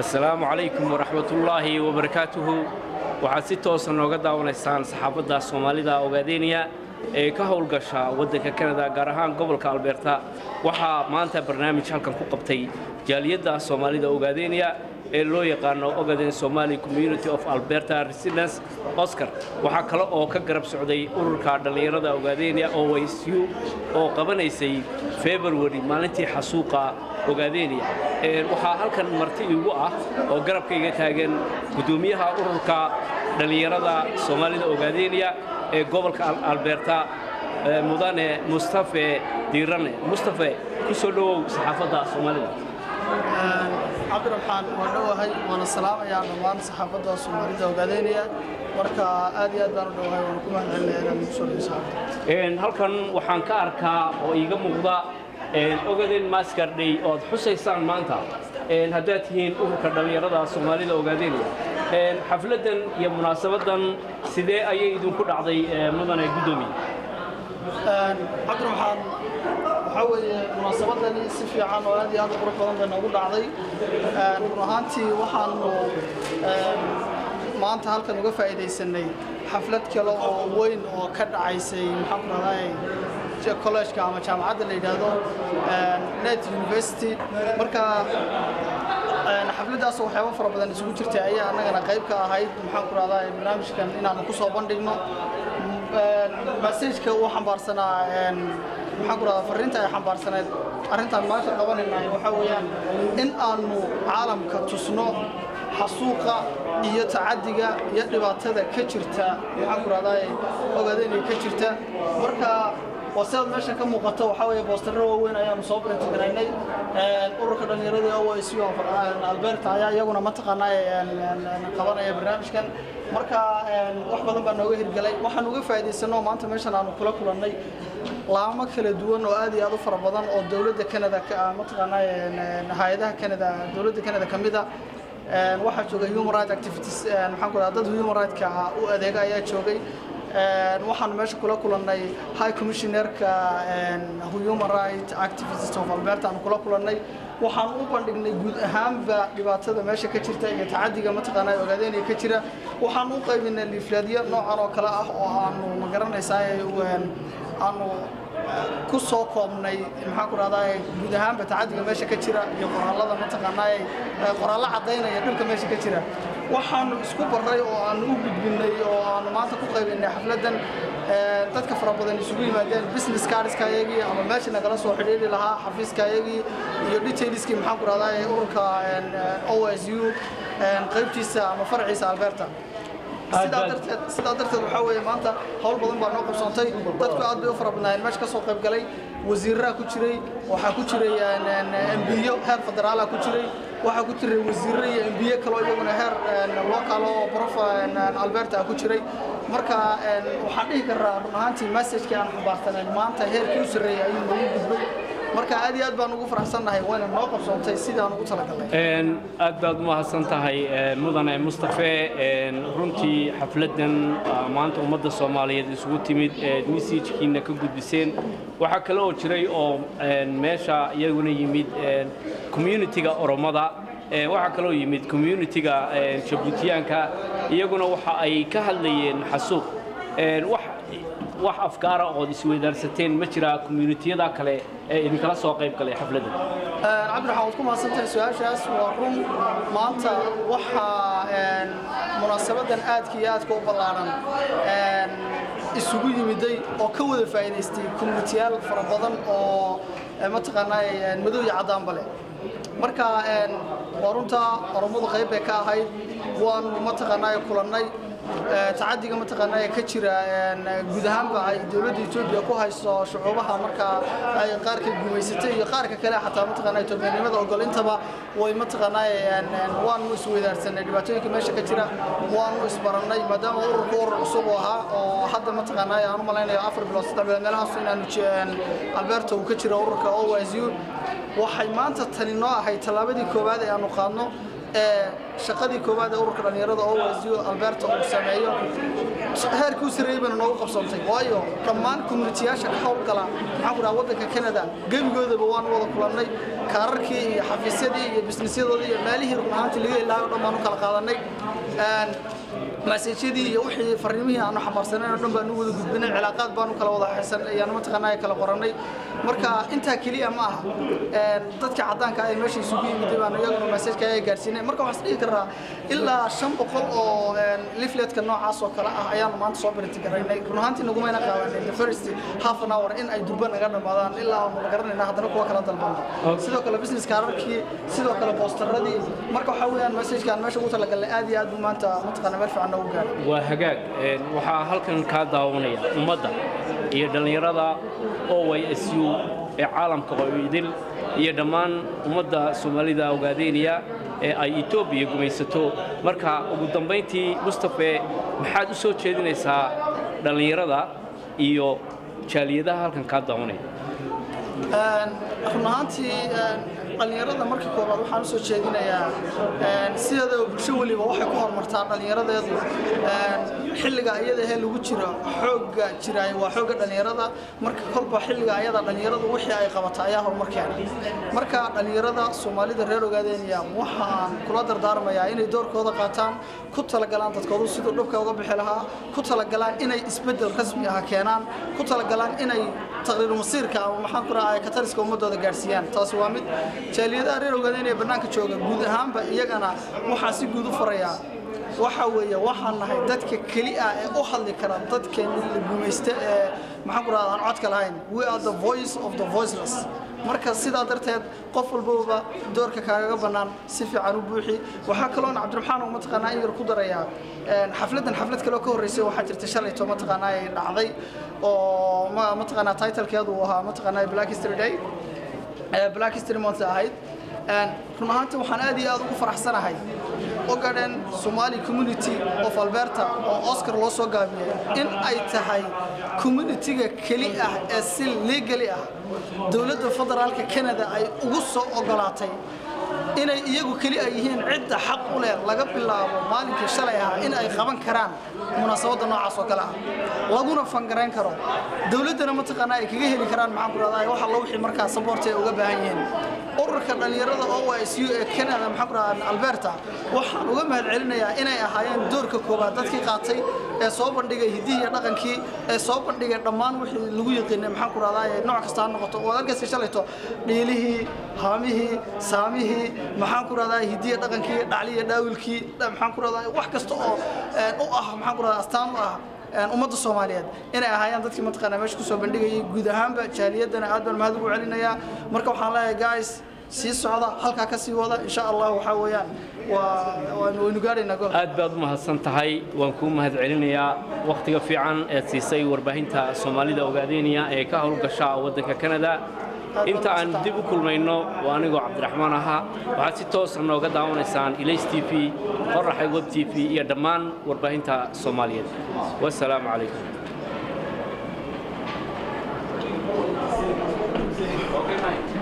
Asalaamu calaykum waraxmatullaahi wabarakaatuhu. Waxaad si toosa nooga daawanaysaan saxaafadda Soomaalida Ogaadeniya ee ka howlgasha waddanka Kanada, gaar ahaan gobolka Alberta. Waxaa maanta barnaamij halkan ku qabtay jaaliyadda Soomaalida Ogaadeniya ee loo yaqaano Ogaden Somali Community of Alberta Residence, Oscar. Waxaa kale oo ka garab socday ururka dhallinyarada Ogaadeniya, OYSU, oo qabanaysay February, maalintii xasuuqa Ogaadeniya. Waxaa halkan marti iigu ah oo garabkayga taagan guddoomiyaha ururka dhallinyarada Soomaalida Ogaadeniya ee gobolka Alberta, mudane Mustafe Diirane. Mustafe, ku soo dhowow saxaafadda Soomaalida. Cabdiraxmaan, waan dhowahay, waana salaamayaa dhammaan saxaafadda Soomaalida Ogaadeynaya. Marka aad iyo aad baan u dhowahay, waana ku mahadcelinaya inaad nagu soo dhoweyso. Halkan waxaan ka arkaa oo iiga muuqda Ogaden Massacre Day oo aad xusaysaan maanta haddaad tihiin ururka dhallinyarada Soomaalida Ogaadeniya. Xafladdan iyo munaasabadan sidee ayay idinku dhacday, mudane guddoomiye? Cabdiraxmaan, waxaa weeye munaasabadani si fiican oo aad iyo aad u qurux badan bay noogu dhacday. Run ahaantii, waxaanu maanta halkan uga faa'iidaysanay xaflad kale oo weyn oo ka dhacaysay, maxaan ku rahdaa, college-ka ama jaamacadda la yidhaahdo Net University. Marka xafladdaas waxyaabo fara badan isugu jirtay ayaa annagana qayb ka ahayd, maxaan ku rahdaa, barnaamijkan inaanu ku soo bandhigno message-ka uu xambaarsanaa, maxaan ku rahdaa, farriinta ay xambaarsaneed arrintaan maanta qabanaynahay. Waxaa weeyaan in aanu caalamka tusno xasuuqa iyo tacaddiga iyo dhibaatada ka jirta, maxaan ku rahdaa, Ogaadeenay ka jirta. Marka waa sidaad meesha ka muuqato, waxaa weeye poster-ro waaweyn ayaanu soo print garaynay. Ururka dhallinyarada OIC Alberta ayaa iyaguna mataqaanaa qabanaya barnaamijkan. Marka wax badan baa nooga hirgalay. Waxaan uga faa'iidaysano maanta meeshan aanu kula kulannay laamo kala duwan oo aad iyo aad u fara badan oo dowladda Canada, mataqaanaa, hay-adaha Canada, dowladda Canada ka mid a. Waxaa joogay human right activities, maxaan ku dhahaa, dad human right-ka u adeega ayaa joogay. Waxaanu meesha kula kulannay high commissioner-ka human right activists of Alberta aanu kula kulannay. Waxaan u bandhignay guud ahaanba dhibaatada meesha ka jirta iyo tacadiga, mataqaanaa, Ogaadeenaya ka jira. Waxaan u qaybinay leaflet-yo noocan oo kale ah oo aanu, ma garanaysaa, aanu ku soo koobnay, maxaan ku rahdaa, guud ahaanba tacadiga meesha ka jira iyo qoraallada, mataqaanaa, qoraallo caddaynaya dhibka meesha ka jira. Waxaanu isku baray oo aanu u gudbinay oo aanu maanta ku qaybinay xafladdan dadka fara badan isugu yimaadeen business cards-ka ayagii ama meesha nagala soo xidhiidhi lahaa, xafiiska ayagii iyo details-kii, maxaan ku rahdaa, ururka OSU qaybtiisa ama farciisa Alberta. Sidaa darteed waxaa weeye maanta hawl badan baa noo qabsoontay. Dadku aad bay u fara badnaayeen meesha ka soo qayb galay. Wasiiraa ku jiray, waxaa ku jiray MP-yo heer federaala ku jiray, waxaa ku jiray wasiirro iyo MP-yo kaloo iyaguna heer local oo province Alberta ku jiray. Marka waxaan dhihi karaa, run ahaantii, message-kii aan xambaarsanayn maanta heerkii u sarreeyay ayuu noogu gudbay. Marka aad iyo aad baan ugu faraxsannahay, wayna noo qabsoontay sidaan ugu talagalnay. Aad baad umahadsan tahay, mudane Mustafe. Runtii xafladdan maanta ummadda Soomaaliyeed isugu timid eed message-kiina ka gudbiseen, waxaa kale oo jiray oo meesha iyaguna yimid community-ga Oromada, waxaa kaloo yimid community-ga Jabuutiyaanka. Iyaguna waxa ay ka hadlayeen xasuuq. Wax afkaara ood isweydaarsateen ma jiraa community-yada kale ee idinkala soo qayb galay xafladda? Cabdiraxmaan, waad ku mahadsantahay su-aashaas. Waa run, maanta waxaa munaasabadan aadka iyo aadka u ballaaran isugu yimiday oo ka wada faa'iidaystay community-yaal fara badan oo, mataqaanaa, madow iyo caddaanba leh. Marka waa runtaa, Oromadu qayb bay ka ahayd. Waanu, mataqaanaa, kulannay. Tacadiga, mataqaanaa, ka jira guud ahaanba ay dowladda Etoobiya ku hayso shucuubaha, marka ay qaarka gumaysatay iyo qaarka kale xataa, mataqaanaa, Etoobiyanimada ogol intaba way, mataqaanaa, waanu isweydaarsanay dhibaatooyinka meesha ka jira, waanu isbarannay, maadaama ururku urur cusub uu ahaa oo hadda, mataqaanaa, aan u malaynayo 4 bilood, 3 bilood meelahaas inaanu Alberta uu ka jiro ururka OYSU. Waxay maanta tani noo ahayd tallaabadii koowaad ee aanu qaadno. Ee shaqadii koowaad ee ururka dhallinyarada OYSU Alberta uu sameeyo heerkii u sarreeyey bayna noogu qabsoontay, waayo dhammaan community-yaasha ka howlgala, maxaan ku dhaha, waddanka Canada gebigoodaba waanu wada kulannay. Kaararkii iyo xafiisyadii iyo business-yadoodii iyo meelihii run ahaantii laga heli lahaa oo dhan baanu kala qaadanay. Message-yadii iyo wixii fariimihii aanu xambaarsanay oo dhan baanu wada gudbinay. Cilaaqaad baanu kala wada haysan ayaanu mataqaanaa kala qorannay. Marka intaa keliya ma aha, dadka caddaanka ah ee meesha isugu yimid baanu iyaguna message-ka ay gaarsiinay. Marka waxaan is dhihi karnaa ilaa 500 oo leaflet-ka noocaas oo kale ah ayaanu maanta soo print garaynay. Run ahaantii nagumayna qaadanin the first half an hour in ay durba naga dhammaadaan, ilaa aanu garanayna haddana kuwa kala dalbano. Sidoo kale business kaararkii, sidoo kale poster-adii. Marka waxaa weeyaan message-kaan meesha ugu talagalnay aad iyo aad buu maanta mataqaana meel fiican noogu gaaray. Waa hagaag. Waxaa halkan kaa daawanaya ummadda iyo dhallinyarada OYSU ee caalamka oo idil iyo dhammaan ummadda Soomaalida Ogaadeynaya ee ay Etoobiya gumaysato. Marka ugu dambayntii, Mustafe, maxaad u soo jeedinaysaa dhallinyarada iyo jaaliyadaha halkan kaa daawanaya? Run ahaantii dhallinyarada marka koobaad waxaan usoo jeedinayaa, sideeda bulsho weliba waxay ku horumartaa dhallinyaradeedu. Xilliga iyada ahee lagu jiro xoogga jiraay waa xoogga dhallinyarada. Marka kolba xilliga ayada dhallinyaradu wixii ay qabato ayaa horumar keena. Marka dhallinyarada Soomaalida reer Ogaadeynaya waxaan kula dardaarmayaa inay doorkooda qaataan, ku talagalaan dadkoodu siduu dhubka uga bixi lahaa, ku talagalaan inay isbeddel rasmi ah keenaan, ku talagalaan inay taqriir masiirka ama, maxaan ku raacay, katariska ummadooda gaarsiiyaan. Taasi waa mid. Jaaliyadaha reer Ogaadeynaya bannaanka jooga guud ahaanba iyagana waxaan si guud u farayaa waxa weeye, waxaan nahay dadka keli ah ee u hadli kara dadkeeni la gumaysta ee, maxaan ku rahdaa, aan codka lahayn. We are the voice of the voiceless. Marka sidaa darteed qof walbaba doorka kaagaga bannaan si fiican u buuxi. Waxaa kaloon, Cabdiraxmaan, oo mataqaanaa in yar ku darayaa, xafladdan xaflad kaloo ka horreysay waxaa jirta shalayto mataqaanaa ay dhacday oo mataqaanaa title-keedu uu ahaa mataqaanaa Black History Day, Black History Month ahayd. Run ahaantii waxaan aad iyo aad ugu faraxsanahay Ogaden Somali Community of Alberta, oo OSCA loo soo gaabiyey, in ay tahay community-ga keli ah ee si legally ah dowladda federaalka Canada ay ugu soo ogolaatay inay iyagu keli ay yihiin cidda xaq u leh laga bilaabo maalinkii shalay ahaa in ay qaban karaan munaasabadda noocaas oo kale ah, laguna fund-garayn karo, dowladdana mataqaanaa ay kaga heli karaan, maxaan ku rahdaa, waxa la wixii markaa support ay uga baahan yihiin. Ururka dhallinyarada OYSU ee Canada, maxaan ku rahdaa, Alberta, waxaan uga mahad celinayaa inay ahaayeen doorka koowaad dadkii qaatay ee soo bandhigay hiddihii iyo dhaqankii, ee soo bandhigay dhammaan wixii lagu yiqiinay, maxaan ku rahdaa, nooc kasta ha noqoto. Waad arkaysa shalayto dhiilihii, haamihii, saamihii, maxaan ku rahdaa, hiddihii, dhaqankii, dhacliyo dhaawilkii, maxaan ku rahdaa, wax kasta oo u ah, maxaan ku rahdaa, astaan u ah ummadda Soomaaliyeed inay ahaayeen dadkii mataqaanaa meesha kusoo bandhigayay. Guud ahaanba jaaliyadana aad baan mahad ugu celinayaa. Marka waxaan leeyahay, guys, sii socda, halkaa ka sii wada. Insha Allah waxaa weeyaan waa waynu gaadhaynaa gool. Aad baad u mahadsan tahay. Waan kuu mahad celinayaa wakhtiga fiican eed siisay warbaahinta Soomaalida Ogaadeynaya ee ka howlgasha waddanka Canada. Inta aan dib u kulmayno, waa anigoo Cabdiraxmaan ahaa. Waxaad si toosa nooga daawanaysaan Ilays TV, Qoraxay Web TV iyo dhammaan warbaahinta Soomaaliyeed. Wasalaamu calaykum. Okay, mate.